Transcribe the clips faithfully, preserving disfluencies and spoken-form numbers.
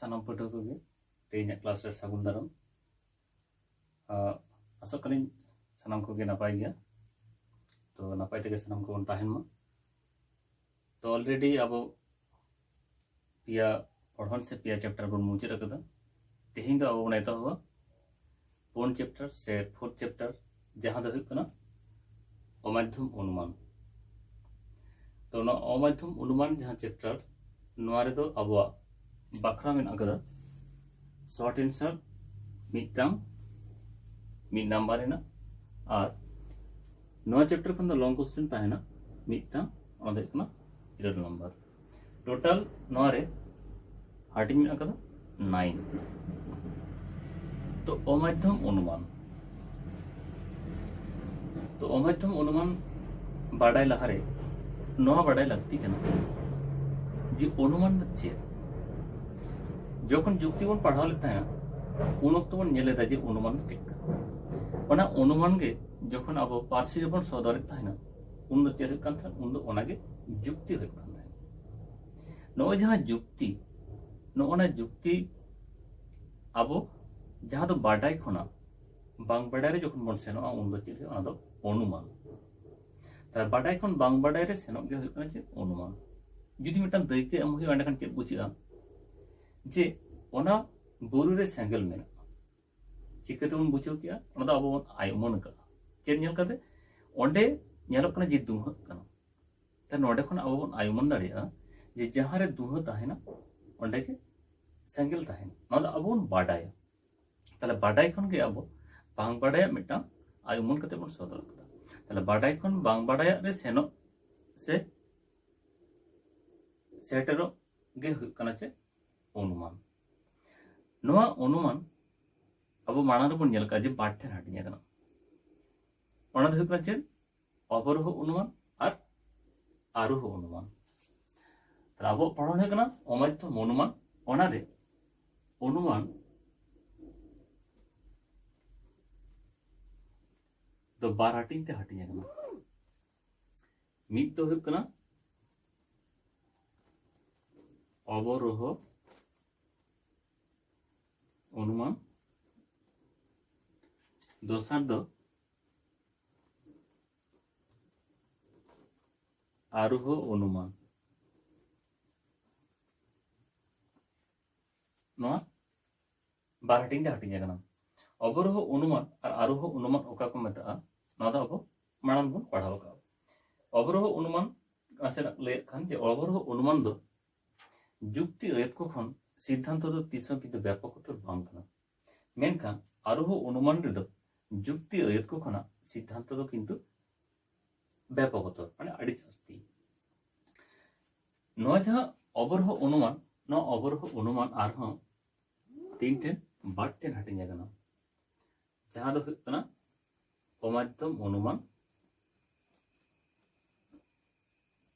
ᱥᱟᱱᱟᱢ ᱯᱟᱹᱴᱷᱩᱣᱟᱹ ᱠᱚᱜᱮ ᱛᱮᱦᱮᱧᱟᱜ ᱠᱞᱟᱥ ᱨᱮ ᱥᱟᱹᱜᱩᱱ ᱫᱟᱨᱟᱢ᱾ ᱟᱸ, ᱟᱥᱚᱜ ᱠᱟᱹᱱᱟᱹᱧ ᱥᱟᱱᱟᱢ ᱠᱚᱜᱮ ᱱᱟᱯᱟᱭ ᱜᱮᱭᱟ᱾ ᱛᱚ, ᱱᱟᱯᱟᱭ ᱛᱮᱜᱮ ᱥᱟᱱᱟᱢ ᱠᱚᱵᱚᱱ ᱛᱟᱦᱮᱱ ᱢᱟ᱾ ᱛᱚ, already ᱟᱵᱚ ᱯᱮᱭᱟ ᱯᱚᱲᱦᱚᱱ ᱥᱮ ᱯᱮᱭᱟ ᱪᱮᱯᱴᱟᱨ ᱵᱚᱱ ᱢᱩᱪᱟᱹᱫ ᱟᱠᱟᱫᱟ᱾ ᱛᱮᱦᱮᱧ ᱫᱚ ᱟᱵᱚ ᱵᱚᱱ ᱮᱛᱚᱦᱚᱵᱟ ᱯᱩᱱ ᱪᱮᱯᱴᱟᱨ ᱥᱮ ᱯᱷᱳᱨᱛᱷ ᱪᱮᱯᱴᱟᱨ, ᱡᱟᱦᱟᱸ ᱫᱚ ᱦᱩᱭᱩᱜ ᱠᱟᱱᱟ ᱚᱢᱟᱫᱽᱫᱷᱚᱢ ᱚᱱᱩᱢᱟᱱ᱾ ᱛᱚ, ᱱᱚᱣᱟ ᱚᱢᱟᱫᱽᱫᱷᱚᱢ ᱚᱱᱩᱢᱟᱱ ᱡᱟᱦᱟᱸ ᱪᱮᱯᱴᱟᱨ, ᱱᱚᱣᱟ ᱨᱮᱫᱚ ᱟᱵᱚᱣᱟᱜ ᱵᱟᱠᱷᱨᱟ ᱢᱮᱱᱟᱜ ᱟᱠᱟᱫᱟ ᱥᱚᱨᱴ ᱮᱱᱥᱟᱨ ᱢᱤᱫᱴᱟᱝ, ᱢᱤᱫ ᱱᱟᱢᱵᱟᱨ ᱨᱮᱱᱟᱜ, ᱟᱨ ᱱᱚᱣᱟ ᱪᱮᱯᱴᱟᱨ ᱠᱷᱚᱱ ᱫᱚ ᱞᱚᱝ ᱠᱚᱥᱪᱮᱱ ᱛᱟᱦᱮᱱᱟ ᱢᱤᱫᱴᱟᱝ, ᱚᱱᱟ ᱫᱚ ᱦᱩᱭᱩᱜ ᱠᱟᱱᱟ ᱤᱨᱟᱹᱞ ᱱᱟᱢᱵᱟᱨ᱾ ᱴᱳᱴᱟᱞ ᱱᱚᱣᱟ ᱨᱮ ᱦᱟᱹᱴᱤᱧ ᱢᱮᱱᱟᱜ ᱟᱠᱟᱫᱟ ᱱᱟᱭᱤᱱ᱾ ᱛᱚ, ᱚᱢᱟᱫᱽᱫᱷᱚᱢ ᱚᱱᱩᱢᱟᱱ᱾ ᱛᱚ, ᱚᱢᱟᱫᱽᱫᱷᱚᱢ ᱚᱱᱩᱢᱟᱱ ᱵᱟᱰᱟᱭ ᱞᱟᱦᱟᱨᱮ ᱱᱚᱣᱟ ᱵᱟᱰᱟᱭ ᱞᱟᱹᱠᱛᱤ ᱠᱟᱱᱟ ᱡᱮ ᱚᱱᱩᱢᱟᱱ ᱫᱚ ᱪᱮᱫ? ᱡᱚᱠᱷᱚᱱ ᱡᱩᱠᱛᱤ ᱵᱚᱱ ᱯᱟᱲᱦᱟᱣ ᱞᱮᱫ ᱛᱟᱦᱮᱸᱱᱟ, ᱩᱱ ᱚᱠᱛᱚ ᱵᱚᱱ ᱧᱮᱞ ᱞᱮᱫᱟ ᱡᱮ ᱚᱱᱩᱢᱟᱱ ᱫᱚ ᱪᱮᱫ ᱠᱟᱱᱟ᱾ ᱚᱱᱟ ᱚᱱᱩᱢᱟᱱ ᱜᱮ ᱡᱚᱠᱷᱚᱱ ᱟᱵᱚ ᱯᱟᱹᱨᱥᱤ ᱨᱮᱵᱚᱱ ᱥᱚᱫᱚᱨᱮᱫ ᱛᱟᱦᱮᱸᱱᱟ, ᱩᱱ ᱫᱚ ᱪᱮᱫ ᱦᱩᱭᱩᱜ ᱠᱟᱱ ᱛᱟᱦᱮᱸᱱᱟ? ᱩᱱ ᱫᱚ ᱚᱱᱟᱜᱮ ᱡᱩᱠᱛᱤ ᱦᱩᱭᱩᱜ ᱠᱟᱱ ᱛᱟᱦᱮᱸᱱᱟ᱾ ᱱᱚᱜᱼᱚᱭ ᱡᱟᱦᱟᱸ ᱡᱩᱠᱛᱤ, ᱱᱚᱜᱼᱚ ᱱᱟ ᱡᱩᱠᱛᱤ ᱟᱵᱚ ᱡᱟᱦᱟᱸ ᱫᱚ ᱵᱟᱰᱟᱭ ᱠᱷᱚᱱᱟᱜ ᱵᱟᱝ ᱵᱟᱰᱟᱭ ᱨᱮ ᱡᱚᱠᱷᱚᱱ ᱵᱚᱱ ᱥᱮᱱᱚᱜᱼᱟ, ᱩᱱ ᱫᱚ ᱪᱮᱫ ᱦᱩᱭᱩᱜᱼᱟ? ᱚᱱᱟ ᱫᱚ ᱚᱱᱩᱢᱟᱱ᱾ ᱛᱟᱦᱞᱮ ᱵᱟᱰᱟᱭ ᱠᱷᱚᱱ ᱵᱟᱝ ᱵᱟᱰᱟᱭ ᱨᱮ ᱥᱮᱱᱚᱜ ᱜᱮ ᱦᱩᱭᱩᱜ ᱠᱟᱱᱟ ᱪᱮᱫ? ᱚᱱᱩᱢᱟᱱ᱾ ᱡᱩᱫᱤ ᱢᱤᱫᱴᱟᱝ ᱫᱟᱹᱭᱠᱟᱹ ᱮᱢ ᱦᱩᱭᱩᱜᱼᱟ, ᱮᱸᱰᱮᱠᱷᱟᱱ ᱪᱮᱫ ᱵᱩᱡᱷᱟᱹᱜᱼᱟ? ᱡᱮ ᱚᱱᱟ ᱵᱩᱨᱩ ᱨᱮ ᱥᱮᱸᱜᱮᱞ ᱢᱮᱱᱟᱜᱼᱟ᱾ ᱪᱤᱠᱟᱹ ᱛᱮᱵᱚᱱ ᱵᱩᱡᱷᱟᱹᱣ ᱠᱮᱜᱼᱟ? ᱚᱱᱟ ᱫᱚ ᱟᱵᱚ ᱵᱚᱱ ᱟᱭ ᱩᱢᱟᱹᱱ ᱠᱟᱜᱼᱟ᱾ ᱪᱮᱫ ᱧᱮᱞ ᱠᱟᱛᱮ? ᱚᱸᱰᱮ ᱧᱮᱞᱚᱜ ᱠᱟᱱᱟ ᱡᱮ ᱫᱩᱸᱦᱟᱹᱜ ᱠᱟᱱᱟ᱾ ᱛᱟᱦᱞᱮ ᱱᱚᱰᱮ ᱠᱷᱚᱱ ᱟᱵᱚ ᱵᱚᱱ ᱟᱭ ᱩᱢᱟᱹᱱ ᱫᱟᱲᱮᱭᱟᱜᱼᱟ ᱡᱮ ᱡᱟᱦᱟᱸ ᱨᱮ ᱫᱩᱸᱦᱟᱹ ᱛᱟᱦᱮᱱᱟ, ᱚᱸᱰᱮ ᱜᱮ ᱥᱮᱸᱜᱮᱞ ᱛᱟᱦᱮᱱᱟ᱾ ᱱᱚᱣᱟ ᱫᱚ ᱟᱵᱚ ᱵᱚᱱ ᱵᱟᱰᱟᱭᱟ᱾ ᱛᱟᱦᱞᱮ ᱵᱟᱰᱟᱭ ᱠᱷᱚᱱ ᱜᱮ ᱟᱵᱚ ᱵᱟᱝ ᱵᱟᱰᱟᱭᱟᱜ ᱢᱤᱫᱴᱟᱝ ᱟᱭ ᱩᱢᱟᱹᱱ ᱠᱟᱛᱮ ᱵᱚᱱ ᱥᱚᱫᱚᱨ ᱠᱟᱫᱟ᱾ ᱛᱟᱦᱞᱮ ᱵᱟᱰᱟᱭ ᱠᱷᱚᱱ ᱵᱟᱝ ᱵᱟᱰᱟᱭᱟᱜ ᱨᱮ ᱥᱮᱱᱚᱜ ᱥᱮ ᱥᱮᱴᱮᱨᱚᱜ ᱜᱮ ᱦᱩᱭᱩᱜ ᱠᱟᱱᱟ ᱪᱮᱫ? ᱚᱱᱩᱢᱟᱱ᱾ ᱱᱚᱣᱟ ᱚᱱᱩᱢᱟᱱ ᱟᱵᱚ ᱢᱟᱲᱟᱝ ᱨᱮᱵᱚᱱ ᱧᱮᱞ ᱠᱟᱜᱼᱟ ᱡᱮ ᱵᱟᱨ ᱴᱷᱮᱱ ᱦᱟᱹᱴᱤᱧ ᱟᱠᱟᱱᱟ᱾ ᱚᱱᱟ ᱫᱚ ᱦᱩᱭᱩᱜ ᱠᱟᱱᱟ ᱪᱮᱫ? ᱚᱵᱚᱨᱳᱦᱚ ᱚᱱᱩᱢᱟᱱ ᱟᱨ ᱟᱨᱳᱦᱚ ᱚᱱᱩᱢᱟᱱ᱾ ᱛᱟᱦᱞᱮ ᱟᱵᱚᱣᱟᱜ ᱯᱚᱲᱦᱚᱱ ᱦᱩᱭᱩᱜ ᱠᱟᱱᱟ ᱚᱢᱟᱫᱽᱫᱷᱚᱢ ᱚᱱᱩᱢᱟᱱ᱾ ᱚᱱᱟᱨᱮ ᱚᱱᱩᱢᱟᱱ ᱫᱚ ᱵᱟᱨ ᱦᱟᱹᱴᱤᱧ ᱛᱮ ᱦᱟᱹᱴᱤᱧ ᱟᱠᱟᱱᱟ᱾ ᱢᱤᱫ ᱫᱚ ᱦᱩᱭᱩᱜ ᱠᱟᱱᱟ ᱚᱵᱚᱨᱳᱦᱚ ᱚᱱᱩᱢᱟᱱ᱾ ᱫᱚᱥᱟᱨ ᱫᱚ ᱟᱨᱳᱦᱚ ᱚᱱᱩᱢᱟᱱ᱾ ᱱᱚᱣᱟ ᱵᱟᱨ ᱦᱟᱹᱴᱤᱧ ᱛᱮ ᱦᱟᱹᱴᱤᱧ ᱟᱠᱟᱱᱟ᱾ ᱚᱵᱚᱨᱳᱦᱚ ᱚᱱᱩᱢᱟᱱ ᱟᱨ ᱟᱨᱳᱦᱚ ᱚᱱᱩᱢᱟᱱ ᱚᱠᱟ ᱠᱚ ᱢᱮᱛᱟᱜᱼᱟ, ᱱᱚᱣᱟ ᱫᱚ ᱟᱵᱚ ᱢᱟᱲᱟᱝ ᱵᱚᱱ ᱯᱟᱲᱦᱟᱣ ᱟᱠᱟᱫᱼᱟ᱾ ᱚᱵᱚᱨᱳᱦᱚ ᱚᱱᱩᱢᱟᱱ ᱱᱟᱥᱮᱱᱟᱜ ᱞᱟᱹᱭᱮᱫ ᱠᱷᱟᱱ ᱡᱮ ᱚᱵᱚᱨᱳᱦᱚ ᱚᱱᱩᱢᱟᱱ ᱫᱚ ᱡᱩᱠᱛᱤ ᱟᱹᱭᱟᱹᱛ ᱠᱚ ᱠᱷᱚᱱ ᱥᱤᱫᱽᱫᱷᱟᱱᱛᱚ ᱫᱚ ᱛᱤᱥ ᱦᱚᱸ ᱠᱤᱱᱛᱩ ᱵᱮᱯᱚᱠ ᱩᱛᱟᱹᱨ ᱵᱟᱝ ᱠᱟᱱᱟ᱾ ᱢᱮᱱᱠᱷᱟᱱ ᱟᱨᱳᱦᱚ ᱚᱱᱩᱢᱟᱱ ᱨᱮᱫᱚ ᱡᱩᱠᱛᱤ ᱟᱹᱭᱟᱹᱛ ᱠᱚ ᱠᱷᱚᱱᱟᱜ ᱥᱤᱫᱽᱫᱷᱟᱱᱛᱚ ᱫᱚ ᱠᱤᱱᱛᱩ ᱵᱮᱯᱚᱠ ᱩᱛᱟᱹᱨ, ᱢᱟᱱᱮ ᱟᱹᱰᱤ ᱡᱟᱹᱥᱛᱤ᱾ ᱱᱚᱣᱟ ᱡᱟᱦᱟᱸ ᱚᱵᱚᱨᱳᱦᱚ ᱚᱱᱩᱢᱟᱱ, ᱱᱚᱣᱟ ᱚᱵᱚᱨᱳᱦᱚ ᱚᱱᱩᱢᱟᱱ ᱟᱨᱦᱚᱸ ᱛᱤᱱ ᱴᱷᱮᱱ, ᱵᱟᱨ ᱴᱷᱮᱱ ᱦᱟᱹᱴᱤᱧ ᱟᱠᱟᱱᱟ, ᱡᱟᱦᱟᱸ ᱫᱚ ᱦᱩᱭᱩᱜ ᱠᱟᱱᱟ ᱚᱢᱟᱫᱽᱫᱷᱚᱢ ᱚᱱᱩᱢᱟᱱ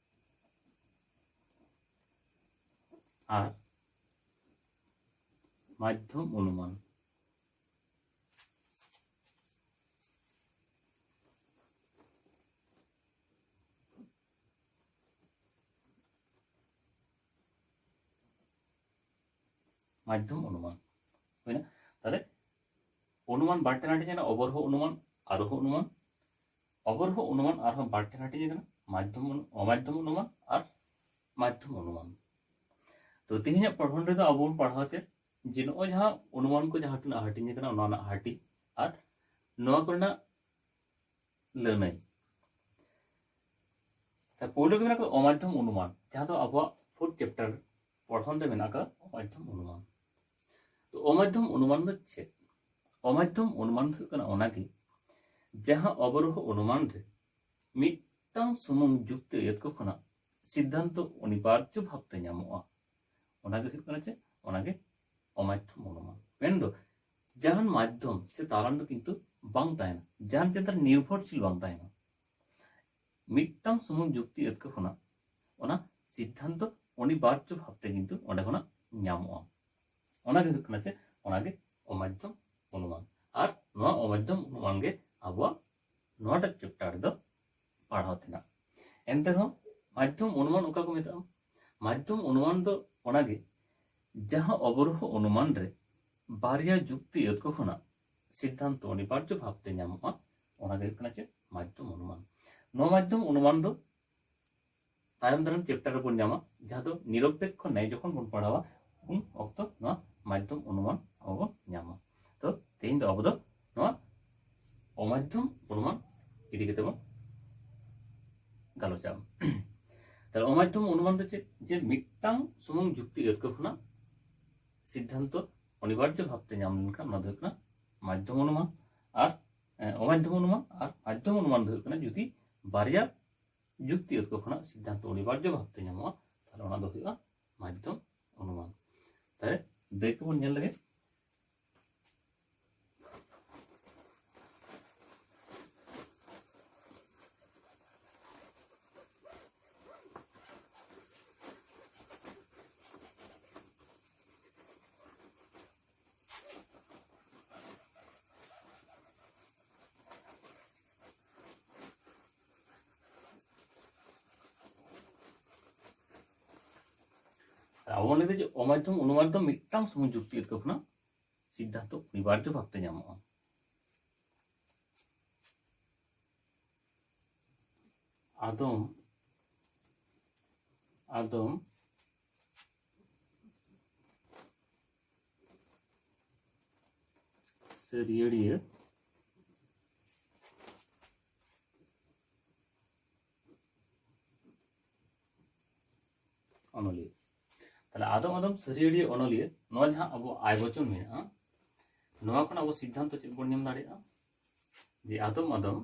ᱟᱨ ᱢᱟᱫᱽᱫᱷᱚᱢ ᱚᱱᱩᱢᱟᱱ᱾ ᱢᱟᱫᱽᱫᱷᱚᱢ ᱚᱱᱩᱢᱟᱱ ᱦᱩᱭᱱᱟ᱾ ᱛᱟᱦᱞᱮ ᱚᱱᱩᱢᱟᱱ ᱵᱟᱨ ᱴᱷᱮᱱ ᱦᱟᱹᱴᱤᱧ ᱮᱱᱟ, ᱚᱵᱚᱨᱦᱚ ᱚᱱᱩᱢᱟᱱ, ᱟᱨᱳᱦᱚ ᱚᱱᱩᱢᱟᱱ᱾ ᱚᱵᱚᱨᱦᱚ ᱚᱱᱩᱢᱟᱱ ᱟᱨᱦᱚᱸ ᱵᱟᱨ ᱴᱷᱮᱱ ᱦᱟᱹᱴᱤᱧ ᱟᱠᱟᱱᱟ, ᱢᱟᱫᱽᱫᱷᱚᱢ ᱚᱱᱩ-, ᱚᱢᱟᱫᱽᱫᱷᱚᱢ ᱚᱱᱩᱢᱟᱱ ᱟᱨ ᱢᱟᱫᱽᱫᱷᱚᱢ ᱚᱱᱩᱢᱟᱱ᱾ ᱛᱚ ᱛᱮᱦᱮᱧᱟᱜ ᱯᱚᱲᱦᱚᱱ ᱨᱮᱫᱚ ᱟᱵᱚ ᱵᱚᱱ ᱯᱟᱲᱦᱟᱣ ᱪᱮᱫ, ᱡᱮ ᱱᱚᱜᱼᱚᱭ ᱡᱟᱦᱟᱸ ᱚᱱᱩᱢᱟᱱ ᱠᱚ ᱡᱟᱦᱟᱸ ᱛᱤᱱᱟᱹᱜ ᱦᱟᱹᱴᱤᱧ ᱟᱠᱟᱱᱟ, ᱚᱱᱟ ᱨᱮᱱᱟᱜ ᱦᱟᱹᱴᱤᱧ ᱟᱨ ᱱᱚᱣᱟ ᱠᱚᱨᱮᱱᱟᱜ ᱞᱟᱹᱱᱟᱹᱭ᱾ ᱛᱟ ᱯᱳᱭᱞᱳ ᱜᱮ ᱢᱮᱱᱟᱜ ᱠᱟᱫᱟ ᱚᱢᱟᱫᱽᱫᱷᱚᱢ ᱚᱱᱩᱢᱟᱱ, ᱡᱟᱦᱟᱸ ᱫᱚ ᱟᱵᱚᱣᱟᱜ fourth chapter ᱯᱚᱲᱦᱚᱱ ᱨᱮ ᱢᱮᱱᱟᱜ ᱠᱟᱫᱟ ᱚᱢᱟᱫᱽᱫᱷᱚᱢ ᱚᱱᱩᱢᱟᱱ᱾ ᱛᱚ ᱚᱢᱟᱫᱽᱫᱷᱚᱢ ᱚᱱᱩᱢᱟᱱ ᱫᱚ ᱪᱮᱫ? ᱚᱢᱟᱫᱽᱫᱷᱚᱢ ᱚᱱᱩᱢᱟᱱ ᱫᱚ ᱦᱩᱭᱩᱜ ᱠᱟᱱᱟ ᱚᱱᱟᱜᱮ, ᱡᱟᱦᱟᱸ ᱚᱵᱚᱨᱳᱦᱚ ᱚᱱᱩᱢᱟᱱ ᱨᱮ ᱢᱤᱫᱴᱟᱝ ᱥᱩᱢᱩᱝ ᱡᱩᱠᱛᱤ ᱟᱹᱭᱟᱹᱛ ᱠᱚ ᱠᱷᱚᱱᱟᱜ ᱥᱤᱫᱽᱫᱷᱟᱱᱛᱚ ᱚᱱᱤᱵᱟᱨᱡᱚ ᱵᱷᱟᱵᱽᱛᱮ ᱧᱟᱢᱚᱜᱼᱟ᱾ ᱚᱱᱟᱜᱮ ᱦᱩᱭᱩᱜ ᱠᱟᱱᱟ ᱪᱮᱫ? ᱚᱱᱟᱜᱮ ᱚᱢᱟᱫᱽᱫᱷᱚᱢ ᱚᱱᱩᱢᱟᱱ᱾ ᱢᱮᱱᱫᱚ ᱡᱟᱦᱟᱱ ᱢᱟᱫᱽᱫᱷᱚᱢ ᱥᱮ ᱛᱟᱞᱟᱱ ᱫᱚ ᱠᱤᱱᱛᱩ ᱵᱟᱝ ᱛᱟᱦᱮᱱᱟ, ᱡᱟᱦᱟᱱ ᱪᱮᱛᱟᱱ ᱨᱮ ᱱᱤᱨᱵᱷᱚᱨᱥᱤᱞ ᱵᱟᱝ ᱛᱟᱦᱮᱱᱟ᱾ ᱢᱤᱫᱴᱟᱝ ᱥᱩᱢᱩᱝ ᱡᱩᱠᱛᱤ ᱟᱹᱭᱟᱹᱛ ᱠᱚ ᱠᱷᱚᱱᱟᱜ ᱚᱱᱟ ᱥᱤᱫᱽᱫᱷᱟᱱᱛᱚ ᱚᱱᱤᱵᱟᱨᱡᱚ ᱵᱷᱟᱵᱽᱛᱮ ᱠᱤᱱᱛᱩ ᱚᱸᱰᱮ ᱠᱷᱚᱱᱟᱜ ᱧᱟᱢᱚᱜᱼᱟ᱾ ᱚᱱᱟᱜᱮ ᱦᱩᱭᱩᱜ ᱠᱟᱱᱟ ᱪᱮᱫ? ᱚᱱᱟᱜᱮ ᱚᱢᱟᱫᱽᱫᱷᱚᱢ ᱚᱱᱩᱢᱟᱱ᱾ ᱟᱨ ᱱᱚᱣᱟ ᱚᱢᱟᱫᱽᱫᱷᱚᱢ ᱚᱱᱩᱢᱟᱱ ᱜᱮ ᱟᱵᱚᱣᱟᱜ ᱱᱚᱣᱟᱴᱟᱜ ᱪᱮᱯᱴᱟᱨ ᱨᱮᱫᱚ ᱯᱟᱲᱦᱟᱣ ᱛᱮᱱᱟᱜ᱾ ᱮᱱᱛᱮ ᱨᱮᱦᱚᱸ ᱢᱟᱫᱽᱫᱷᱚᱢ ᱚᱱᱩᱢᱟᱱ ᱚᱠᱟ ᱠᱚ ᱢᱮᱛᱟᱜᱼᱟ? ᱢᱟᱫᱽᱫᱷᱚᱢ ᱚᱱᱩᱢᱟᱱ ᱫᱚ ᱚᱱᱟᱜᱮ, ᱡᱟᱦᱟᱸ ᱚᱵᱚᱨᱳᱦᱚ ᱚᱱᱩᱢᱟᱱ ᱨᱮ ᱵᱟᱨᱭᱟ ᱡᱩᱠᱛᱤ ᱟᱹᱛᱠᱟᱹ ᱠᱷᱚᱱᱟᱜ ᱥᱤᱫᱽᱫᱷᱟᱱᱛᱚ ᱚᱱᱤᱵᱟᱨᱡᱚ ᱵᱷᱟᱵᱽᱛᱮ ᱧᱟᱢᱚᱜᱼᱟ, ᱚᱱᱟ ᱜᱮ ᱦᱩᱭᱩᱜ ᱠᱟᱱᱟ ᱪᱮᱫ? ᱢᱟᱫᱽᱫᱷᱚᱢ ᱚᱱᱩᱢᱟᱱ᱾ ᱱᱚᱣᱟ ᱢᱟᱫᱽᱫᱷᱚᱢ ᱚᱱᱩᱢᱟᱱ ᱫᱚ ᱛᱟᱭᱚᱢ ᱫᱟᱨᱟᱢ ᱪᱮᱯᱴᱟᱨ ᱨᱮᱵᱚᱱ ᱧᱟᱢᱟ, ᱡᱟᱦᱟᱸ ᱫᱚ ᱱᱤᱨᱚᱯᱮᱠᱠᱷᱚ ᱱᱮᱭ ᱡᱚᱠᱷᱚᱱ ᱵᱚᱱ ᱯᱟᱲᱦᱟᱣᱟ, ᱩᱱ ᱚᱠᱛᱚ ᱱᱚᱣᱟ ᱢᱟᱫᱽᱫᱷᱚᱢ ᱚᱱᱩᱢᱟᱱ ᱟᱵᱚ ᱵᱚᱱ ᱧᱟᱢᱟ᱾ ᱛᱚ ᱛᱮᱦᱮᱧ ᱫᱚ ᱟᱵᱚ ᱫᱚ ᱱᱚᱣᱟ ᱚᱢᱟᱫᱽᱫᱷᱚᱢ ᱚᱱᱩᱢᱟᱱ ᱤᱫᱤ ᱠᱟᱛᱮ ᱵᱚᱱ ᱜᱟᱞᱚᱪᱟ᱾ ᱛᱟᱦᱞᱮ ᱚᱢᱟᱫᱽᱫᱷᱚᱢ ᱚᱱᱩᱢᱟᱱ ᱫᱚ ᱪᱮᱫ? ᱡᱮ ᱢᱤᱫᱴᱟᱝ ᱥᱩᱢᱩᱝ ᱡᱩᱠᱛᱤ ᱟᱹᱛᱠᱟᱹ ᱠᱷᱚᱱᱟᱜ ᱥᱤᱫᱽᱫᱷᱟᱱᱛᱚ ᱚᱱᱤᱵᱟᱨᱡᱚ ᱵᱷᱟᱵᱽᱛᱮ ᱧᱟᱢ ᱞᱮᱱᱠᱷᱟᱱ ᱚᱱᱟ ᱫᱚ ᱦᱩᱭᱩᱜ ᱠᱟᱱᱟ ᱢᱟᱫᱽᱫᱷᱚᱢ ᱚᱱᱩᱢᱟᱱ᱾ ᱟᱨ ᱮ, ᱚᱢᱟᱫᱽᱫᱷᱚᱢ ᱚᱱᱩᱢᱟᱱ ᱟᱨ ᱢᱟᱫᱽᱫᱷᱚᱢ ᱚᱱᱩᱢᱟᱱ ᱫᱚ ᱦᱩᱭᱩᱜ ᱠᱟᱱᱟ ᱡᱩᱫᱤ ᱵᱟᱨᱭᱟ ᱡᱩᱠᱛᱤ ᱟᱹᱛᱠᱟᱹ ᱠᱷᱚᱱᱟᱜ ᱥᱤᱫᱽᱫᱷᱟᱱᱛᱚ ᱚᱱᱤᱵᱟᱨᱡᱚ ᱵᱷᱟᱵᱽᱛᱮ ᱧᱟᱢᱚᱜᱼᱟ, ᱛᱟᱦᱞᱮ ᱚᱱᱟ ᱫᱚ ᱦᱩᱭᱩᱜᱼᱟ ᱢᱟᱫᱽᱫᱷᱚᱢ ᱚᱱᱩᱢᱟᱱ᱾ ᱛᱟᱦᱞᱮ ᱫᱟᱹᱭᱠᱟᱹ ᱵᱚᱱ ᱧᱮᱞ ᱞᱮᱜᱮ᱾ ᱟᱵᱚ ᱵᱚᱱ ᱞᱟᱹᱭᱫᱟ ᱡᱮ ᱚᱢᱟᱫᱽᱫᱷᱚᱢ ᱚᱱᱩᱢᱟᱱ ᱫᱚ ᱢᱤᱫᱴᱟᱝ ᱥᱩᱢᱩᱝ ᱡᱩᱠᱛᱤ ᱟᱹᱛᱠᱟᱹ ᱠᱷᱚᱱᱟᱜ ᱥᱤᱫᱽᱫᱷᱟᱱᱛᱚ ᱚᱱᱤᱵᱟᱨᱡᱚ ᱵᱷᱟᱵᱽᱛᱮ ᱧᱟᱢᱚᱜᱼᱟ᱾ ᱟᱫᱚᱢ ᱟᱫᱚᱢ ᱥᱟᱹᱨᱭᱟᱹᱲᱤᱭᱟᱹ ᱚᱱᱚᱞᱤᱭᱟᱹ᱾ ᱛᱟᱦᱞᱮ ᱟᱫᱚᱢ ᱟᱫᱚᱢ ᱥᱟᱹᱨᱭᱟᱹᱲᱤᱭᱟᱹ ᱚᱱᱚᱞᱤᱭᱟᱹ, ᱱᱚᱣᱟ ᱡᱟᱦᱟᱸ ᱟᱵᱚ ᱟᱭ ᱵᱚᱪᱚᱱ ᱢᱮᱱᱟᱜᱼᱟ, ᱱᱚᱣᱟ ᱠᱷᱚᱱ ᱟᱵᱚ ᱥᱤᱫᱽᱫᱷᱟᱱᱛᱚ ᱪᱮᱫ ᱵᱚᱱ ᱧᱟᱢ ᱫᱟᱲᱮᱭᱟᱜᱼᱟ? ᱡᱮ ᱟᱫᱚᱢ ᱟᱫᱚᱢ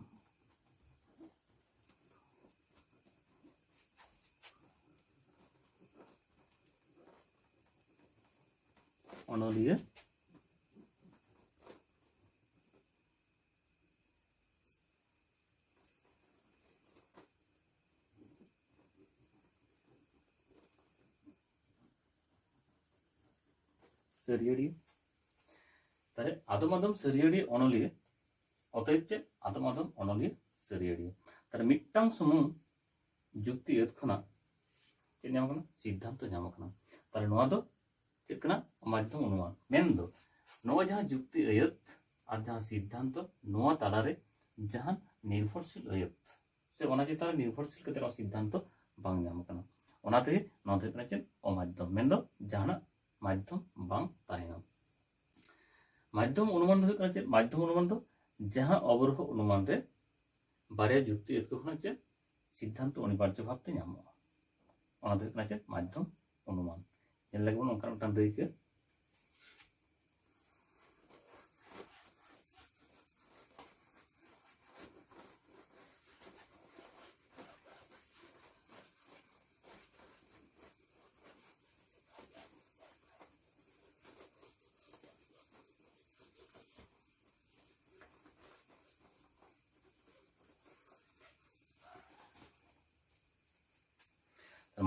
ᱚᱱᱚᱞᱤᱭᱟᱹ ᱥᱟᱹᱨᱭᱟᱹᱲᱤᱭᱟᱹ᱾ ᱛᱟᱦᱞᱮ ᱟᱫᱚᱢ ᱟᱫᱚᱢ ᱥᱟᱹᱨᱭᱟᱹᱲᱤᱭᱟᱹ ᱚᱱᱚᱞᱤᱭᱟᱹ, ᱚᱛᱚᱮᱵ ᱪᱮᱫ? ᱟᱫᱚᱢ ᱟᱫᱚᱢ ᱚᱱᱚᱞᱤᱭᱟᱹ ᱥᱟᱹᱨᱭᱟᱹᱲᱤᱭᱟᱹ᱾ ᱛᱟᱦᱞᱮ ᱢᱤᱫᱴᱟᱝ ᱥᱩᱢᱩᱝ ᱡᱩᱠᱛᱤ ᱟᱹᱛ ᱠᱷᱚᱱᱟᱜ ᱪᱮᱫ ᱧᱟᱢ ᱠᱟᱱᱟ? ᱥᱤᱫᱽᱫᱷᱟᱱᱛᱚ ᱧᱟᱢ ᱠᱟᱱᱟ᱾ ᱛᱟᱦᱞᱮ ᱱᱚᱣᱟ ᱫᱚ ᱪᱮᱫ ᱠᱟᱱᱟ? ᱢᱟᱫᱽᱫᱷᱚᱢ ᱚᱱᱩᱢᱟᱱ᱾ ᱢᱮᱱᱫᱚ ᱱᱚᱣᱟ ᱡᱟᱦᱟᱸ ᱡᱩᱠᱛᱤ ᱟᱹᱭᱟᱹᱛ ᱟᱨ ᱡᱟᱦᱟᱸ ᱥᱤᱫᱽᱫᱷᱟᱱᱛᱚ, ᱱᱚᱣᱟ ᱛᱟᱞᱟᱨᱮ ᱡᱟᱦᱟᱸ ᱱᱤᱨᱵᱷᱚᱨᱥᱤᱞ ᱟᱹᱭᱟᱹᱛ ᱥᱮ ᱚᱱᱟ ᱪᱮᱛᱟᱱ ᱨᱮ ᱱᱤᱨᱵᱷᱚᱨᱥᱤᱞ ᱠᱟᱛᱮ ᱱᱚᱣᱟ ᱥᱤᱫᱽᱫᱷᱟᱱᱛᱚ ᱵᱟᱝ ᱧᱟᱢ ᱟᱠᱟᱱᱟ, ᱚᱱᱟ ᱛᱮᱜᱮ ᱱᱚᱣᱟ ᱫᱚ ᱦᱩᱭᱩᱜ ᱠᱟᱱᱟ ᱪᱮᱫ? ᱚᱢᱟᱫᱽᱫᱷᱚᱢ, ᱢᱮᱱᱫᱚ ᱡᱟᱦᱟᱱᱟᱜ ᱢᱟᱫᱽᱫᱷᱚᱢ ᱵᱟᱝ ᱛᱟᱦᱮᱱᱟ᱾ ᱢᱟᱫᱽᱫᱷᱚᱢ ᱚᱱᱩᱢᱟᱱ ᱫᱚ ᱦᱩᱭᱩᱜ ᱠᱟᱱᱟ ᱪᱮᱫ? ᱢᱟᱫᱽᱫᱷᱚᱢ ᱚᱱᱩᱢᱟᱱ ᱫᱚ ᱡᱟᱦᱟᱸ ᱚᱵᱚᱨᱳᱦᱚ ᱚᱱᱩᱢᱟᱱ ᱨᱮ ᱵᱟᱨᱭᱟ ᱡᱩᱠᱛᱤ ᱟᱹᱭᱟᱹᱛ ᱠᱷᱚᱱᱟᱜ ᱪᱮᱫ ᱥᱤᱫᱽᱫᱷᱟᱱᱛᱚ ᱚᱱᱤᱵᱟᱨᱡᱚ ᱵᱷᱟᱵᱛᱮ ᱧᱟᱢᱚᱜᱼᱟ, ᱚᱱᱟ ᱫᱚ ᱦᱩᱭᱩᱜ ᱠᱟᱱᱟ ᱪᱮᱫ? ᱢᱟᱫᱽᱫᱷᱚᱢ ᱚᱱᱩᱢᱟᱱ᱾ ᱧᱮᱞ ᱞᱮᱜᱮ ᱵᱚᱱ ᱚᱱᱠᱟᱱ ᱢᱤᱫᱴᱟᱝ ᱫᱟᱹᱭᱠᱟᱹ᱾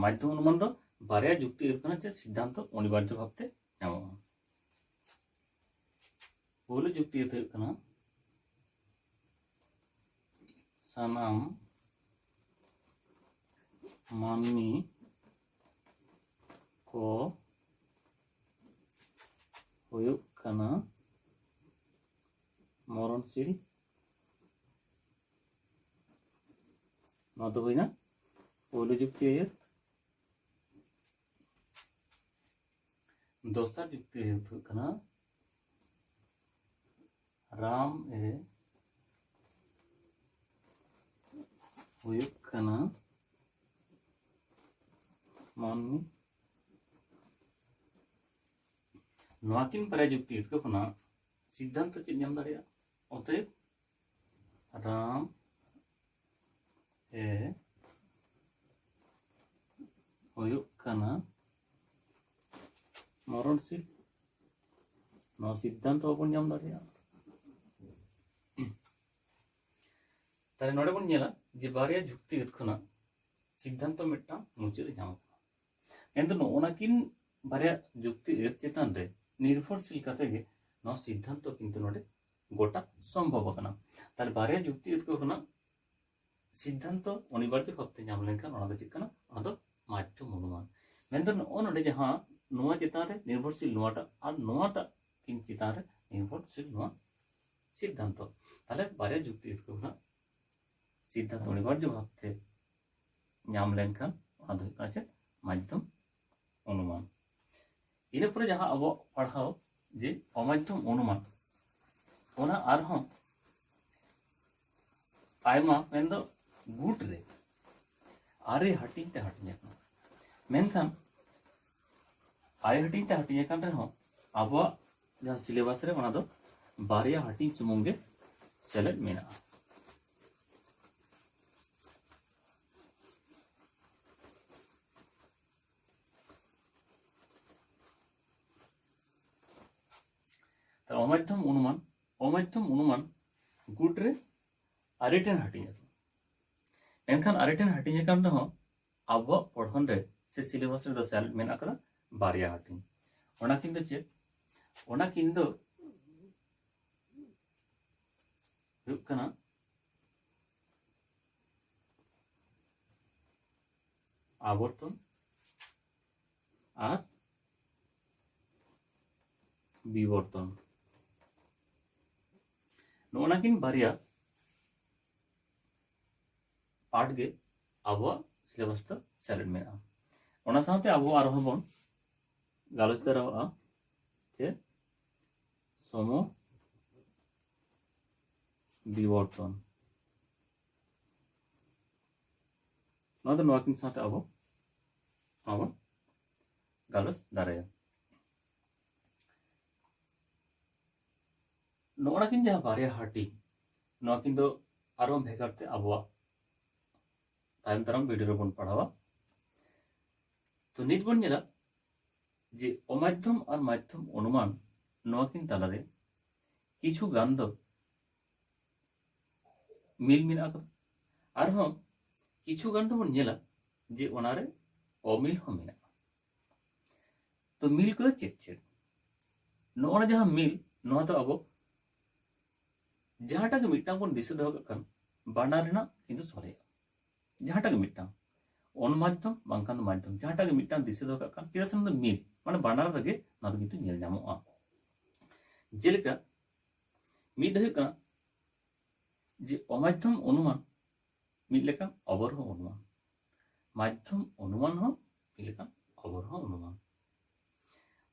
ᱢᱟᱫᱽᱫᱷᱚᱢ ᱚᱱᱩᱢᱟᱱ ᱫᱚ ᱵᱟᱨᱭᱟ ᱡᱩᱠᱛᱤ ᱟᱹᱭᱟᱹᱛ ᱠᱷᱚᱱᱟᱜ ᱪᱮᱫ ᱥᱤᱫᱽᱫᱷᱟᱱᱛᱚ ᱚᱱᱤᱵᱟᱨᱡᱚ ᱵᱷᱟᱵᱛᱮ ᱧᱟᱢᱚᱜᱼᱟ᱾ ᱯᱳᱭᱞᱳ ᱡᱩᱠᱛᱤ ᱟᱹᱭᱟᱹᱛ ᱦᱩᱭᱩᱜ ᱠᱟᱱᱟ, ᱥᱟᱱᱟᱢ ᱢᱟᱹᱱᱢᱤ ᱠᱚ ᱦᱩᱭᱩᱜ ᱠᱟᱱᱟ ᱢᱚᱨᱚᱱᱥᱤᱞ᱾ ᱱᱚᱣᱟ ᱫᱚ ᱦᱩᱭᱱᱟ ᱯᱳᱭᱞᱳ ᱡᱩᱠᱛᱤ ᱟᱹᱭᱟᱹᱛ᱾ ᱫᱚᱥᱟᱨ ᱡᱩᱠᱛᱤ ᱟᱹᱭᱟᱹᱛ ᱦᱩᱭᱩᱜ ᱠᱟᱱᱟ, ᱨᱟᱢ ᱮ ᱦᱩᱭᱩᱜ ᱠᱟᱱᱟ ᱢᱟᱹᱱᱢᱤ᱾ ᱱᱚᱣᱟ ᱠᱤᱱ ᱵᱟᱨᱭᱟ ᱡᱩᱠᱛᱤ ᱟᱹᱭᱟᱹᱛ ᱠᱷᱚᱱᱟᱜ ᱥᱤᱫᱽᱫᱷᱟᱱᱛᱚ ᱪᱮᱫ ᱧᱟᱢ ᱫᱟᱲᱮᱭᱟᱜᱼᱟ? ᱚᱛᱚᱮᱵ ᱨᱟᱢ ᱮ ᱦᱩᱭᱩᱜ ᱠᱟᱱᱟ ᱢᱚᱨᱚᱱᱥᱤᱞ᱾ ᱱᱚᱣᱟ ᱥᱤᱫᱽᱫᱷᱟᱱᱛᱚ ᱵᱟᱵᱚᱱ ᱧᱟᱢ ᱫᱟᱲᱮᱭᱟᱜᱼᱟ᱾ ᱛᱟᱦᱞᱮ ᱱᱚᱰᱮ ᱵᱚᱱ ᱧᱮᱞᱟ ᱡᱮ ᱵᱟᱨᱭᱟ ᱡᱩᱠᱛᱤ ᱟᱹᱭᱟᱹᱛ ᱠᱷᱚᱱᱟᱜ ᱥᱤᱫᱽᱫᱷᱟᱱᱛᱚ ᱢᱤᱫᱴᱟᱝ ᱢᱩᱪᱟᱹᱫ ᱮ ᱧᱟᱢ ᱟᱠᱟᱱᱟ᱾ ᱮᱱᱛᱮ ᱱᱚᱜᱼᱚ ᱱᱟ ᱠᱤᱱ ᱵᱟᱨᱭᱟ ᱡᱩᱠᱛᱤ ᱟᱹᱭᱟᱹᱛ ᱪᱮᱛᱟᱱ ᱨᱮ ᱱᱤᱨᱵᱷᱚᱨᱥᱤᱞ ᱠᱟᱛᱮ ᱜᱮ ᱱᱚᱣᱟ ᱥᱤᱫᱽᱫᱷᱟᱱᱛᱚ ᱠᱤᱱᱛᱩ ᱱᱚᱰᱮ ᱜᱚᱴᱟ ᱥᱚᱢᱵᱷᱚᱵ ᱟᱠᱟᱱᱟ᱾ ᱛᱟᱦᱞᱮ ᱵᱟᱨᱭᱟ ᱡᱩᱠᱛᱤ ᱟᱹᱭᱟᱹᱛ ᱠᱚ ᱠᱷᱚᱱᱟᱜ ᱥᱤᱫᱽᱫᱷᱟᱱᱛᱚ ᱚᱱᱤᱵᱟᱨᱡᱚ ᱵᱷᱟᱵᱛᱮ ᱧᱟᱢ ᱞᱮᱱᱠᱷᱟᱱ ᱚᱱᱟ ᱫᱚ ᱪᱮᱫ ᱠᱟᱱᱟ? ᱚᱱᱟ ᱫᱚ ᱢᱟᱫᱽᱫᱷᱚᱢ ᱚᱱᱩᱢᱟᱱ᱾ ᱢᱮᱱᱫᱚ ᱱᱚᱜᱼᱚ ᱱᱚᱰᱮ ᱡᱟᱦᱟᱸ ᱱᱚᱣᱟ ᱪᱮᱛᱟᱱ ᱨᱮ ᱱᱤᱨᱵᱷᱚᱨᱥᱤᱞ ᱱᱚᱣᱟᱴᱟᱜ ᱟᱨ ᱱᱚᱣᱟᱴᱟᱜ ᱠᱤᱱ ᱪᱮᱛᱟᱱ ᱨᱮ ᱱᱤᱨᱵᱷᱚᱨᱥᱤᱞ ᱱᱚᱣᱟ ᱥᱤᱫᱽᱫᱷᱟᱱᱛᱚ᱾ ᱛᱟᱦᱞᱮ ᱵᱟᱨᱭᱟ ᱡᱩᱠᱛᱤ ᱠᱷᱚᱱᱟᱜ ᱥᱤᱫᱽᱫᱷᱟᱱᱛᱚ ᱚᱱᱤᱵᱟᱨᱡᱚ ᱵᱷᱟᱵᱛᱮ ᱧᱟᱢ ᱞᱮᱱᱠᱷᱟᱱ ᱚᱱᱟ ᱫᱚ ᱦᱩᱭᱩᱜ ᱠᱟᱱᱟ ᱪᱮᱫ? ᱢᱟᱫᱽᱫᱷᱚᱢ ᱚᱱᱩᱢᱟᱱ᱾ ᱤᱱᱟᱹ ᱯᱚᱨᱮ ᱡᱟᱦᱟᱸ ᱟᱵᱚᱣᱟᱜ ᱯᱟᱲᱦᱟᱣ ᱡᱮ ᱚᱢᱟᱫᱽᱫᱷᱚᱢ ᱚᱱᱩᱢᱟᱱ, ᱚᱱᱟ ᱟᱨᱦᱚᱸ ᱟᱭᱢᱟ, ᱢᱮᱱᱫᱚ ᱜᱩᱴ ᱨᱮ ᱟᱨᱮ ᱦᱟᱹᱴᱤᱧ ᱛᱮ ᱦᱟᱹᱴᱤᱧ ᱟᱠᱟᱱᱟ᱾ ᱢᱮᱱᱠᱷᱟᱱ ᱟᱨᱮ ᱦᱟᱹᱴᱤᱧ ᱛᱮ ᱦᱟᱹᱴᱤᱧ ᱟᱠᱟᱱ ᱨᱮᱦᱚᱸ ᱟᱵᱚᱣᱟᱜ ᱡᱟᱦᱟᱸ ᱥᱤᱞᱮᱵᱟᱥ ᱨᱮ ᱚᱱᱟ ᱫᱚ ᱵᱟᱨᱭᱟ ᱦᱟᱹᱴᱤᱧ ᱥᱩᱢᱩᱝ ᱜᱮ ᱥᱮᱞᱮᱫ ᱢᱮᱱᱟᱜᱼᱟ᱾ ᱛᱟᱦᱞᱮ ᱚᱢᱟᱫᱽᱫᱷᱚᱢ ᱚᱱᱩᱢᱟᱱ, ᱚᱢᱟᱫᱽᱫᱷᱚᱢ ᱚᱱᱩᱢᱟᱱ ᱜᱩᱴ ᱨᱮ ᱟᱨᱮ ᱴᱷᱮᱱ ᱦᱟᱹᱴᱤᱧ ᱟᱠᱟᱱᱟ᱾ ᱢᱮᱱᱠᱷᱟᱱ ᱟᱨᱮ ᱴᱷᱮᱱ ᱦᱟᱹᱴᱤᱧ ᱟᱠᱟᱱ ᱨᱮᱦᱚᱸ ᱟᱵᱚᱣᱟᱜ ᱯᱚᱲᱦᱚᱱ ᱨᱮ ᱥᱮ ᱥᱤᱞᱮᱵᱟᱥ ᱨᱮᱫᱚ ᱥᱮᱞᱮᱫ ᱢᱮᱱᱟᱜ ᱟᱠᱟᱫᱟ ᱵᱟᱨᱭᱟ ᱦᱟᱹᱴᱤᱧ᱾ ᱚᱱᱟ ᱠᱤᱱ ᱫᱚ ᱪᱮᱫ? ᱚᱱᱟ ᱠᱤᱱ ᱫᱚ ᱦᱩᱭᱩᱜ ᱠᱟᱱᱟ ᱟᱵᱚᱨᱛᱚᱱ ᱟᱨ ᱵᱤᱵᱚᱨᱛᱚᱱ᱾ ᱱᱚᱜᱼᱚ ᱱᱟ ᱠᱤᱱ ᱵᱟᱨᱭᱟ ᱯᱟᱴ ᱜᱮ ᱟᱵᱚᱣᱟᱜ ᱥᱤᱞᱮᱵᱟᱥ ᱫᱚ ᱥᱮᱞᱮᱫ ᱢᱮᱱᱟᱜᱼᱟ᱾ ᱚᱱᱟ ᱥᱟᱶᱛᱮ ᱟᱵᱚ ᱟᱨᱦᱚᱸ ᱵᱚᱱ ᱜᱟᱞᱚᱪ ᱫᱟᱲᱮᱭᱟᱜᱼᱟ ᱡᱮ ᱥᱚᱢᱚ ᱵᱤᱵᱚᱨᱛᱚᱱ᱾ ᱱᱚᱣᱟ ᱫᱚ ᱱᱚᱣᱟ ᱠᱤᱱ ᱥᱟᱶᱛᱮ ᱟᱵᱚ ᱱᱚᱣᱟ ᱵᱚᱱ ᱜᱟᱞᱚᱪ ᱫᱟᱲᱮᱭᱟᱜᱼᱟ᱾ ᱱᱚᱜᱼᱚ ᱱᱟ ᱠᱤᱱ ᱡᱟᱦᱟᱸ ᱵᱟᱨᱭᱟ ᱦᱟᱹᱴᱤᱧ, ᱱᱚᱣᱟ ᱠᱤᱱ ᱫᱚ ᱟᱨᱦᱚᱸ ᱵᱷᱮᱜᱟᱨ ᱛᱮ ᱟᱵᱚᱣᱟᱜ ᱛᱟᱭᱚᱢ ᱫᱟᱨᱟᱢ ᱵᱷᱤᱰᱤᱭᱳ ᱨᱮᱵᱚᱱ ᱯᱟᱲᱦᱟᱣᱟ᱾ ᱛᱚ ᱱᱤᱛ ᱵᱚᱱ ᱧᱮᱞᱟ ᱡᱮ ᱚᱢᱟᱫᱽᱫᱷᱚᱢ ᱟᱨ ᱢᱟᱫᱽᱫᱷᱚᱢ ᱚᱱᱩᱢᱟᱱ ᱱᱚᱣᱟ ᱠᱤᱱ ᱛᱟᱞᱟᱨᱮ ᱠᱤᱪᱷᱩ ᱜᱟᱱ ᱫᱚ ᱢᱤᱞ ᱢᱮᱱᱟᱜ ᱟᱠᱟᱫᱟ, ᱟᱨᱦᱚᱸ ᱠᱤᱪᱷᱩ ᱜᱟᱱ ᱫᱚᱵᱚᱱ ᱧᱮᱞᱟ ᱡᱮ ᱚᱱᱟᱨᱮ ᱚᱢᱤᱞ ᱦᱚᱸ ᱢᱮᱱᱟᱜᱼᱟ᱾ ᱛᱚ ᱢᱤᱞ ᱠᱚᱫᱚ ᱪᱮᱫ ᱪᱮᱫ? ᱱᱚᱜᱼᱚ ᱱᱟ ᱡᱟᱦᱟᱸ ᱢᱤᱞ, ᱱᱚᱣᱟ ᱫᱚ ᱟᱵᱚ ᱡᱟᱦᱟᱸᱴᱟᱜ ᱜᱮ ᱢᱤᱫᱴᱟᱝ ᱵᱚᱱ ᱫᱤᱥᱟᱹ ᱫᱚᱦᱚ ᱠᱟᱜ ᱠᱷᱟᱱ ᱵᱟᱱᱟᱨ ᱨᱮᱱᱟᱜ ᱠᱤᱱᱛᱩ ᱥᱚᱞᱦᱮᱜᱼᱟ᱾ ᱡᱟᱦᱟᱸᱴᱟᱜ ᱜᱮ ᱢᱤᱫᱴᱟᱝ, ᱚᱱᱢᱟᱫᱽᱫᱷᱚᱢ ᱵᱟᱝᱠᱷᱟᱱ ᱫᱚ ᱢᱟᱫᱽᱫᱷᱚᱢ, ᱡᱟᱦᱟᱸᱴᱟᱜ ᱜᱮ ᱢᱤᱫᱴᱟᱝ ᱫᱤᱥᱟᱹ ᱫᱚᱦᱚ ᱠᱟᱜ ᱠᱷᱟᱱ, ᱪᱮᱫᱟᱜ ᱥᱮ ᱚᱱᱟ ᱫᱚ ᱢᱤᱞ, ᱢᱟᱱᱮ ᱵᱟᱱᱟᱨ ᱨᱮᱜᱮ ᱱᱚᱣᱟ ᱫᱚ ᱠᱤᱱᱛᱩ ᱧᱮᱞ ᱧᱟᱢᱚᱜᱼᱟ᱾ ᱡᱮᱞᱮᱠᱟ ᱢᱤᱫ ᱫᱚ ᱦᱩᱭᱩᱜ ᱠᱟᱱᱟ ᱡᱮ ᱚᱢᱟᱫᱽᱫᱷᱚᱢ ᱚᱱᱩᱢᱟᱱ ᱢᱤᱫ ᱞᱮᱠᱟᱱ ᱚᱵᱚᱨᱦᱚ ᱚᱱᱩᱢᱟᱱ, ᱢᱟᱫᱽᱫᱷᱚᱢ ᱚᱱᱩᱢᱟᱱ ᱦᱚᱸ ᱢᱤᱫ ᱞᱮᱠᱟᱱ ᱚᱵᱚᱨᱦᱚ ᱚᱱᱩᱢᱟᱱ᱾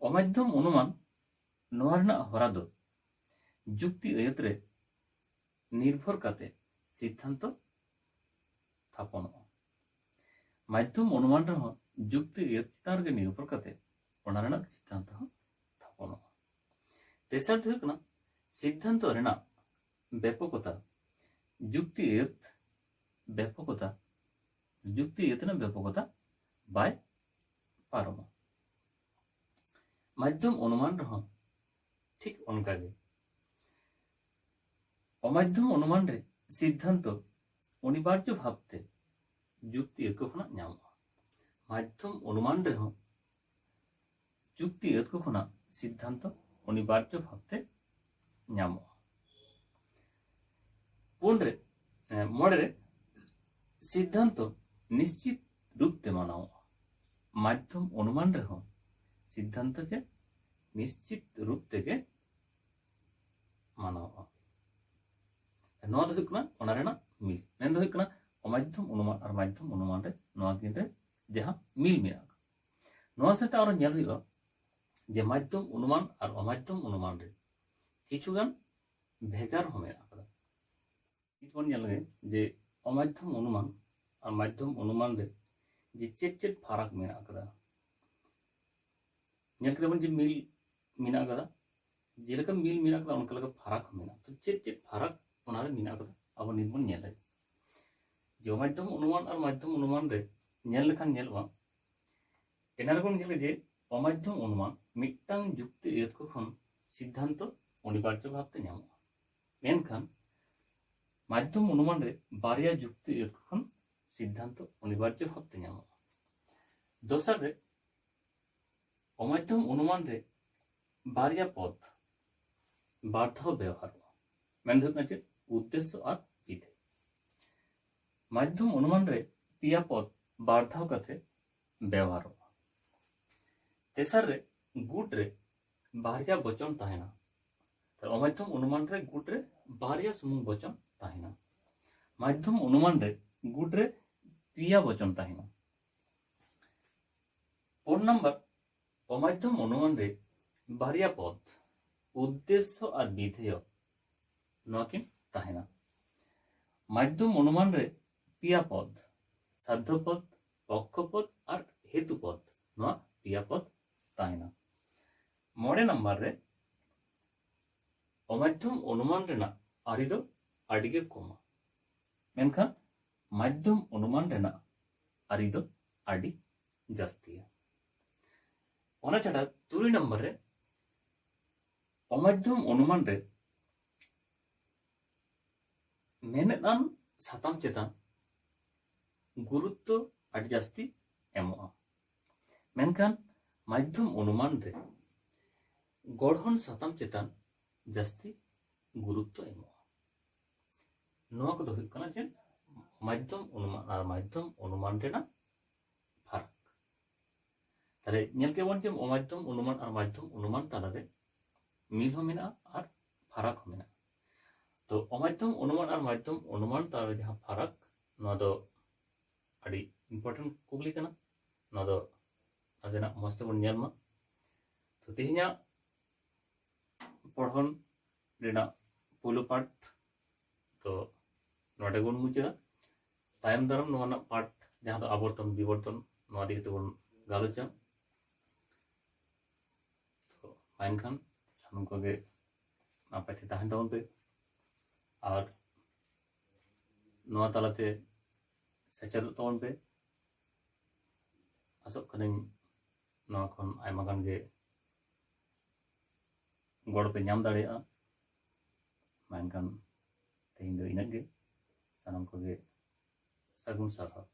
ᱚᱢᱟᱫᱽᱫᱷᱚᱢ ᱚᱱᱩᱢᱟᱱ ᱱᱚᱣᱟ ᱨᱮᱱᱟᱜ ᱦᱚᱨᱟ ᱫᱚ ᱡᱩᱠᱛᱤ ᱟᱹᱭᱟᱹᱛ ᱨᱮ ᱱᱤᱨᱵᱷᱚᱨ ᱠᱟᱛᱮ ᱥᱤᱫᱽᱫᱷᱟᱱᱛᱚ ᱛᱷᱟᱯᱚᱱᱚᱜᱼᱟ᱾ ᱢᱟᱫᱽᱫᱷᱚᱢ ᱚᱱᱩᱢᱟᱱ ᱨᱮᱦᱚᱸ ᱡᱩᱠᱛᱤ ᱟᱹᱭᱟᱹᱛ ᱪᱮᱛᱟᱱ ᱨᱮᱜᱮ ᱱᱤᱨᱵᱷᱚᱨ ᱠᱟᱛᱮ ᱚᱱᱟ ᱨᱮᱱᱟᱜ ᱥᱤᱫᱽᱫᱷᱟᱱᱛᱚ ᱦᱚᱸ ᱛᱷᱟᱯᱚᱱᱚᱜᱼᱟ᱾ ᱛᱮᱥᱟᱨ ᱫᱚ ᱦᱩᱭᱩᱜ ᱠᱟᱱᱟ ᱥᱤᱫᱽᱫᱷᱟᱱᱛᱚ ᱨᱮᱱᱟᱜ ᱵᱮᱯᱚᱠᱚᱛᱟ, ᱡᱩᱠᱛᱤ ᱟᱹᱭᱟᱹᱛ ᱵᱮᱯᱚᱠᱚᱛᱟ, ᱡᱩᱠᱛᱤ ᱟᱹᱭᱟᱹᱛ ᱨᱮᱱᱟᱜ ᱵᱮᱯᱚᱠᱚᱛᱟ ᱵᱟᱭ ᱯᱟᱨᱚᱢᱟ᱾ ᱢᱟᱫᱽᱫᱷᱚᱢ ᱚᱱᱩᱢᱟᱱ ᱨᱮᱦᱚᱸ ᱴᱷᱤᱠ ᱚᱱᱠᱟᱜᱮ ᱚᱢᱟᱫᱽᱫᱷᱚᱢ ᱚᱱᱩᱢᱟᱱ ᱨᱮ ᱥᱤᱫᱽᱫᱷᱟᱱᱛᱚ ᱚᱱᱤᱵᱟᱨᱡᱚ ᱵᱷᱟᱵᱽᱛᱮ ᱡᱩᱠᱛᱤ ᱟᱹᱭᱟᱹᱛ ᱠᱷᱚᱱᱟᱜ ᱧᱟᱢᱚᱜᱼᱟ᱾ ᱢᱟᱫᱽᱫᱷᱚᱢ ᱚᱱᱩᱢᱟᱱ ᱨᱮᱦᱚᱸ ᱡᱩᱠᱛᱤ ᱟᱹᱭᱟᱹᱛ ᱠᱷᱚᱱᱟᱜ ᱥᱤᱫᱽᱫᱷᱟᱱᱛᱚ ᱚᱱᱤᱵᱟᱨᱡᱚ ᱵᱷᱟᱵᱽᱛᱮ ᱧᱟᱢᱚᱜᱼᱟ᱾ ᱯᱩᱱ ᱨᱮ, ᱮ, ᱢᱚᱬᱮ ᱨᱮ ᱥᱤᱫᱽᱫᱷᱟᱱᱛᱚ ᱱᱤᱥᱪᱤᱛ ᱨᱩᱯ ᱛᱮ ᱢᱟᱱᱟᱣᱚᱜᱼᱟ᱾ ᱢᱟᱫᱽᱫᱷᱚᱢ ᱚᱱᱩᱢᱟᱱ ᱨᱮᱦᱚᱸ ᱥᱤᱫᱽᱫᱷᱟᱱᱛᱚ ᱪᱮᱫ ᱱᱤᱥᱪᱤᱛ ᱨᱩᱯ ᱛᱮᱜᱮ ᱢᱟᱱᱟᱣᱚᱜᱼᱟ᱾ ᱱᱚᱣᱟ ᱫᱚ ᱦᱩᱭᱩᱜ ᱠᱟᱱᱟ ᱚᱱᱟ ᱨᱮᱱᱟᱜ ᱢᱤᱞ᱾ ᱢᱮᱱ ᱫᱚ ᱦᱩᱭᱩᱜ ᱠᱟᱱᱟ ᱚᱢᱟᱫᱽᱫᱷᱚᱢ ᱚᱱᱩᱢᱟᱱ ᱟᱨ ᱢᱟᱫᱽᱫᱷᱚᱢ ᱚᱱᱩᱢᱟᱱ ᱨᱮ ᱱᱚᱣᱟ ᱠᱤᱱ ᱨᱮ ᱡᱟᱦᱟᱸ ᱢᱤᱞ ᱢᱮᱱᱟᱜ ᱟᱠᱟᱫᱟ᱾ ᱱᱚᱣᱟ ᱥᱟᱶᱛᱮ ᱟᱨᱚ ᱧᱮᱞ ᱦᱩᱭᱩᱜᱼᱟ ᱡᱮ ᱢᱟᱫᱽᱫᱷᱚᱢ ᱚᱱᱩᱢᱟᱱ ᱟᱨ ᱚᱢᱟᱫᱽᱫᱷᱚᱢ ᱚᱱᱩᱢᱟᱱ ᱨᱮ ᱠᱤᱪᱷᱩᱜᱟᱱ ᱵᱷᱮᱜᱟᱨ ᱦᱚᱸ ᱢᱮᱱᱟᱜ ᱟᱠᱟᱫᱟ᱾ ᱱᱤᱛ ᱵᱚᱱ ᱧᱮᱞ ᱞᱮᱜᱮ ᱡᱮ ᱚᱢᱟᱫᱽᱫᱷᱚᱢ ᱚᱱᱩᱢᱟᱱ ᱟᱨ ᱢᱟᱫᱽᱫᱷᱚᱢ ᱚᱱᱩᱢᱟᱱ ᱨᱮ ᱡᱮ ᱪᱮᱫ ᱪᱮᱫ ᱯᱷᱟᱨᱟᱠ ᱢᱮᱱᱟᱜ ᱟᱠᱟᱫᱟ᱾ ᱧᱮᱞ ᱠᱮᱫᱟ ᱵᱚᱱ ᱡᱮ ᱢᱤᱞ ᱢᱮᱱᱟᱜ ᱟᱠᱟᱫᱟ, ᱡᱮᱞᱮᱠᱟ ᱢᱤᱞ ᱢᱮᱱᱟᱜ ᱟᱠᱟᱫᱟ ᱚᱱᱠᱟ ᱞᱮᱠᱟ ᱯᱷᱟᱨᱟᱠ ᱦᱚᱸ ᱢᱮᱱᱟᱜᱼᱟ᱾ ᱛᱚ ᱪᱮᱫ ᱪᱮᱫ ᱯᱷᱟᱨᱟᱠ ᱚᱱᱟ ᱨᱮ ᱢᱮᱱᱟᱜ ᱟᱠᱟᱫᱟ ᱟᱵᱚ ᱱᱤᱛ ᱵᱚᱱ ᱧᱮᱞ ᱞᱮᱜᱮ᱾ ᱡᱮ ᱚᱢᱟᱫᱽᱫᱷᱚᱢ ᱚᱱᱩᱢᱟᱱ ᱟᱨ ᱢᱟᱫᱽᱫᱷᱚᱢ ᱚᱱᱩᱢᱟᱱ ᱨᱮ ᱧᱮᱞ ᱞᱮᱠᱷᱟᱱ ᱧᱮᱞᱚᱜᱼᱟ, ᱮᱱᱟ ᱨᱮᱵᱚᱱ ᱧᱮᱞ ᱞᱮᱜᱮ ᱡᱮ ᱚᱢᱟᱫᱽᱫᱷᱚᱢ ᱚᱱᱩᱢᱟᱱ ᱢᱤᱫᱴᱟᱝ ᱡᱩᱠᱛᱤ ᱟᱹᱭᱟᱹᱛ ᱠᱚ ᱠᱷᱚᱱ ᱥᱤᱫᱽᱫᱷᱟᱱᱛᱚ ᱚᱱᱤᱵᱟᱨᱡᱚ ᱵᱷᱟᱵᱽᱛᱮ ᱧᱟᱢᱚᱜᱼᱟ᱾ ᱢᱮᱱᱠᱷᱟᱱ ᱢᱟᱫᱽᱫᱷᱚᱢ ᱚᱱᱩᱢᱟᱱ ᱨᱮ ᱵᱟᱨᱭᱟ ᱡᱩᱠᱛᱤ ᱟᱹᱭᱟᱹᱛ ᱠᱚ ᱠᱷᱚᱱ ᱥᱤᱫᱽᱫᱷᱟᱱᱛᱚ ᱚᱱᱤᱵᱟᱨᱡᱚ ᱵᱷᱟᱵᱽᱛᱮ ᱧᱟᱢᱚᱜᱼᱟ᱾ ᱫᱚᱥᱟᱨ ᱨᱮ ᱚᱢᱟᱫᱽᱫᱷᱚᱢ ᱚᱱᱩᱢᱟᱱ ᱨᱮ ᱵᱟᱨᱭᱟ ᱯᱚᱫ ᱵᱟᱨ ᱫᱷᱟᱣ ᱵᱮᱣᱦᱟᱨᱚᱜᱼᱟ᱾ ᱢᱮᱱ ᱫᱚ ᱦᱩᱭᱩᱜ ᱠᱟᱱᱟ ᱪᱮᱫ? ᱩᱫᱽᱫᱮᱥᱥᱚ ᱟᱨ ᱵᱤᱫᱷᱮᱭ᱾ ᱢᱟᱫᱽᱫᱷᱚᱢ ᱚᱱᱩᱢᱟᱱ ᱨᱮ ᱯᱮᱭᱟ ᱯᱚᱫ ᱵᱟᱨ ᱫᱷᱟᱣ ᱠᱟᱛᱮ ᱵᱮᱣᱦᱟᱨᱚᱜᱼᱟ᱾ ᱛᱮᱥᱟᱨ ᱨᱮ ᱜᱩᱴ ᱨᱮ ᱵᱟᱨᱭᱟ ᱵᱚᱪᱚᱱ ᱛᱟᱦᱮᱱᱟ, ᱛᱟᱦᱞᱮ ᱚᱢᱟᱫᱽᱫᱷᱚᱢ ᱚᱱᱩᱢᱟᱱ ᱨᱮ ᱜᱩᱰ ᱨᱮ ᱵᱟᱨᱭᱟ ᱥᱩᱢᱩᱝ ᱵᱚᱪᱚᱱ ᱛᱟᱦᱮᱱᱟ᱾ ᱢᱟᱫᱽᱫᱷᱚᱢ ᱚᱱᱩᱢᱟᱱ ᱨᱮ ᱜᱩᱰ ᱨᱮ ᱯᱮᱭᱟ ᱵᱚᱪᱚᱱ ᱛᱟᱦᱮᱱᱟ᱾ ᱯᱩᱱ ᱱᱟᱢᱵᱟᱨ, ᱚᱢᱟᱫᱽᱫᱷᱚᱢ ᱚᱱᱩᱢᱟᱱ ᱨᱮ ᱵᱟᱨᱭᱟ ᱯᱚᱫ, ᱩᱫᱽᱫᱮᱥᱥᱚ ᱟᱨ ᱵᱤᱫᱷᱮᱭᱚ, ᱱᱚᱣᱟ ᱠᱤᱱ ᱛᱟᱦᱮᱱᱟ᱾ ᱢᱟᱫᱽᱫᱷᱚᱢ ᱚᱱᱩᱢᱟᱱ ᱨᱮ ᱯᱮᱭᱟ ᱯᱚᱫ, ᱥᱟᱫᱽᱫᱷᱚ ᱯᱚᱫ, ᱯᱚᱠᱠᱷᱚ ᱯᱚᱫ ᱟᱨ ᱦᱮᱛᱩ ᱯᱚᱫ, ᱱᱚᱣᱟ ᱯᱮᱭᱟ ᱯᱚᱫ ᱛᱟᱦᱮᱱᱟ᱾ ᱢᱚᱬᱮ ᱱᱟᱢᱵᱟᱨ ᱨᱮ ᱚᱢᱟᱫᱽᱫᱷᱚᱢ ᱚᱱᱩᱢᱟᱱ ᱨᱮᱱᱟᱜ ᱟᱹᱨᱤ ᱫᱚ ᱟᱹᱰᱤ ᱜᱮ ᱠᱚᱢᱟ, ᱢᱮᱱᱠᱷᱟᱱ ᱢᱟᱫᱽᱫᱷᱚᱢ ᱚᱱᱩᱢᱟᱱ ᱨᱮᱱᱟᱜ ᱟᱹᱨᱤ ᱫᱚ ᱟᱹᱰᱤ ᱡᱟᱹᱥᱛᱤᱭᱟ᱾ ᱚᱱᱟ ᱪᱷᱟᱰᱟ ᱛᱩᱨᱩᱭ ᱱᱟᱢᱵᱟᱨ ᱨᱮ ᱚᱢᱟᱫᱽᱫᱷᱚᱢ ᱚᱱᱩᱢᱟᱱ ᱨᱮ ᱢᱮᱱᱮᱫ ᱟᱱ ᱥᱟᱛᱟᱢ ᱪᱮᱛᱟᱱ ᱜᱩᱨᱩᱛᱛᱚ ᱟᱹᱰᱤ ᱡᱟᱹᱥᱛᱤ ᱮᱢᱚᱜᱼᱟ, ᱢᱮᱱᱠᱷᱟᱱ ᱢᱟᱫᱽᱫᱷᱚᱢ ᱚᱱᱩᱢᱟᱱ ᱨᱮ ᱜᱚᱲᱦᱚᱱ ᱥᱟᱛᱟᱢ ᱪᱮᱛᱟᱱ ᱡᱟᱹᱥᱛᱤ ᱜᱩᱨᱩᱛᱛᱚ ᱮᱢᱚᱜᱼᱟ᱾ ᱱᱚᱣᱟ ᱠᱚᱫᱚ ᱦᱩᱭᱩᱜ ᱠᱟᱱᱟ ᱪᱮᱫ? ᱢᱟᱫᱽᱫᱷᱚᱢ ᱚᱱᱩᱢᱟᱱ ᱟᱨ ᱢᱟᱫᱽᱫᱷᱚᱢ ᱚᱱᱩᱢᱟᱱ ᱨᱮᱱᱟᱜ ᱯᱷᱟᱨᱟᱠ᱾ ᱛᱟᱦᱞᱮ ᱧᱮᱞ ᱠᱮᱫ ᱵᱚᱱ ᱡᱮ ᱚᱢᱟᱫᱽᱫᱷᱚᱢ ᱚᱱᱩᱢᱟᱱ ᱟᱨ ᱢᱟᱫᱽᱫᱷᱚᱢ ᱚᱱᱩᱢᱟᱱ ᱛᱟᱞᱟᱨᱮ ᱢᱤᱞ ᱦᱚᱸ ᱢᱮᱱᱟᱜᱼᱟ ᱟᱨ ᱯᱷᱟᱨᱟᱠ ᱦᱚᱸ ᱢᱮᱱᱟᱜᱼᱟ᱾ ᱛᱚ ᱚᱢᱟᱫᱽᱫᱷᱚᱢ ᱚᱱᱩᱢᱟᱱ ᱟᱨ ᱢᱟᱫᱽᱫᱷᱚᱢ ᱚᱱᱩᱢᱟᱱ ᱛᱟᱞᱟᱨᱮ ᱡᱟᱦᱟᱸ ᱯᱷᱟᱨᱟᱠ, ᱱᱚᱣᱟ ᱫᱚ ᱟᱹᱰᱤ important ᱠᱩᱠᱞᱤ ᱠᱟᱱᱟ᱾ ᱱᱚᱣᱟ ᱫᱚ ᱱᱟᱥᱮᱱᱟᱜ ᱢᱚᱡᱽ ᱛᱮᱵᱚᱱ ᱧᱮᱞ ᱢᱟ᱾ ᱛᱚ ᱛᱮᱦᱮᱧᱟᱜ ᱯᱚᱲᱦᱚᱱ ᱨᱮᱱᱟᱜ ᱯᱳᱭᱞᱳ ᱯᱟᱨᱴ ᱫᱚ ᱱᱚᱰᱮ ᱵᱚᱱ ᱢᱩᱪᱟᱹᱫᱟ᱾ ᱛᱟᱭᱚᱢ ᱫᱟᱨᱟᱢ ᱱᱚᱣᱟ ᱨᱮᱱᱟᱜ ᱯᱟᱨᱴ, ᱡᱟᱦᱟᱸ ᱫᱚ ᱟᱵᱚᱨᱛᱚᱱ ᱵᱤᱵᱚᱨᱛᱚᱱ, ᱱᱚᱣᱟ ᱤᱫᱤ ᱠᱟᱛᱮ ᱵᱚᱱ ᱜᱟᱞᱚᱪᱟ᱾ ᱛᱚ ᱢᱟ ᱮᱱᱠᱷᱟᱱ ᱥᱟᱱᱟᱢ ᱠᱚᱜᱮ ᱱᱟᱯᱟᱭ ᱛᱮ ᱛᱟᱦᱮᱱ ᱛᱟᱵᱚᱱ ᱯᱮ ᱟᱨ ᱱᱚᱣᱟ ᱛᱟᱞᱟᱛᱮ ᱥᱮᱪᱮᱫᱚᱜ ᱛᱟᱵᱚᱱ ᱯᱮ᱾ ᱟᱥᱚᱜ ᱠᱟᱹᱱᱟᱹᱧ ᱱᱚᱣᱟ ᱠᱷᱚᱱ ᱟᱭᱢᱟ ᱜᱟᱱ ᱜᱮ ᱜᱚᱲᱚ ᱯᱮ ᱧᱟᱢ ᱫᱟᱲᱮᱭᱟᱜᱼᱟ᱾ ᱢᱟ ᱮᱱᱠᱷᱟᱱ ᱛᱮᱦᱮᱧ ᱫᱚ ᱤᱱᱟᱹᱜ ᱜᱮ᱾ ᱥᱟᱱᱟᱢ ᱠᱚᱜᱮ ᱥᱟᱹᱜᱩᱱ ᱥᱟᱨᱦᱟᱣ᱾